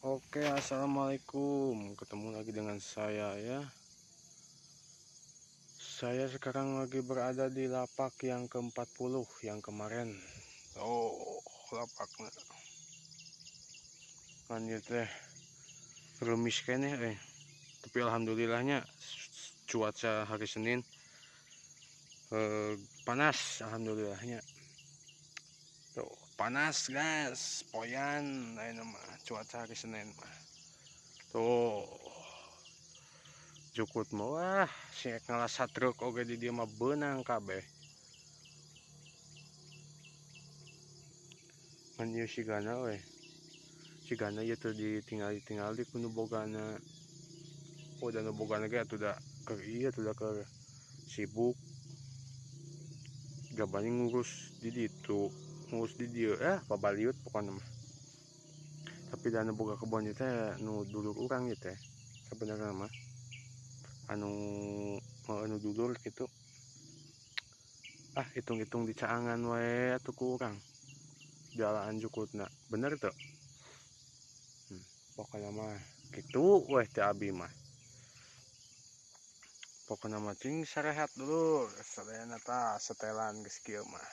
Oke, assalamualaikum. Ketemu lagi dengan saya ya. Saya sekarang lagi berada di lapak yang ke-40 yang kemarin. Oh, lapaknya. Lanjut deh. Rumis kene. Tapi alhamdulillahnya cuaca hari Senin panas, alhamdulillahnya. Tuh, panas guys, poyan ayeuna mah cuaca hari Senin mah. Tuh. Jukut mah wah, sing ngalas satruk oge di dieu mah beunang kabeh. Ngan ieu sigana we. Sigana ieu teh ditinggali-tingali ku nu bogana. Oh, da nu bogana ge atuh da keur ieu atuh da keur sibuk. Gabani ngurus di ditu, ngurus di dieu, pabaliut pokona mah. Tapi da nu boga kebon ieu teh nu dulur urang ieu teh sabenerna mah. Anu dulur kitu. Ah, hitung-hitung dicaangan wae atuh ku urang. Jalaan jukutna, bener teu? Pokona mah kitu weh teh abi mah. Pokona mah cing sarehat dulur, sadayana tah setelan geus kieu mah.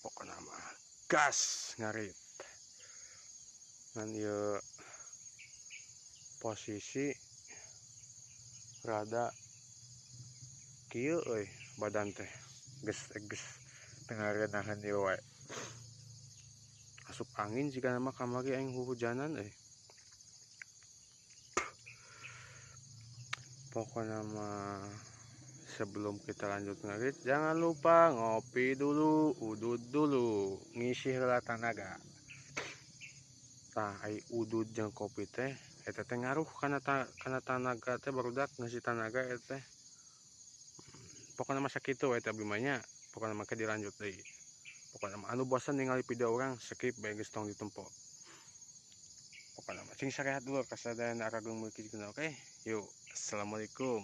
Pokona mah gas ngarit. Ngan ieu posisi rada kieu euy badan teh geus geus teu ngarenahan ieu wae. Asup angin jigana mah kamari aing huhujanan euy. Pokona mah sebelum kita lanjut ngarit jangan lupa ngopi dulu, udud dulu, ngisi heula tanaga. Tah ai udud jeung kopi teh eta teh ngaruh kana tanaga teh barudak ngisi tanaga eta teh. Pokona mah sakitu we teh abi mah nya, pokona mah ke dilanjut deui. Pokona mah anu bosan ningali video urang skip bae geus tong ditempo. Pokona mah cing sarehat dulu kasadayana arageung meuki jeung oke. Yuk, assalamualaikum.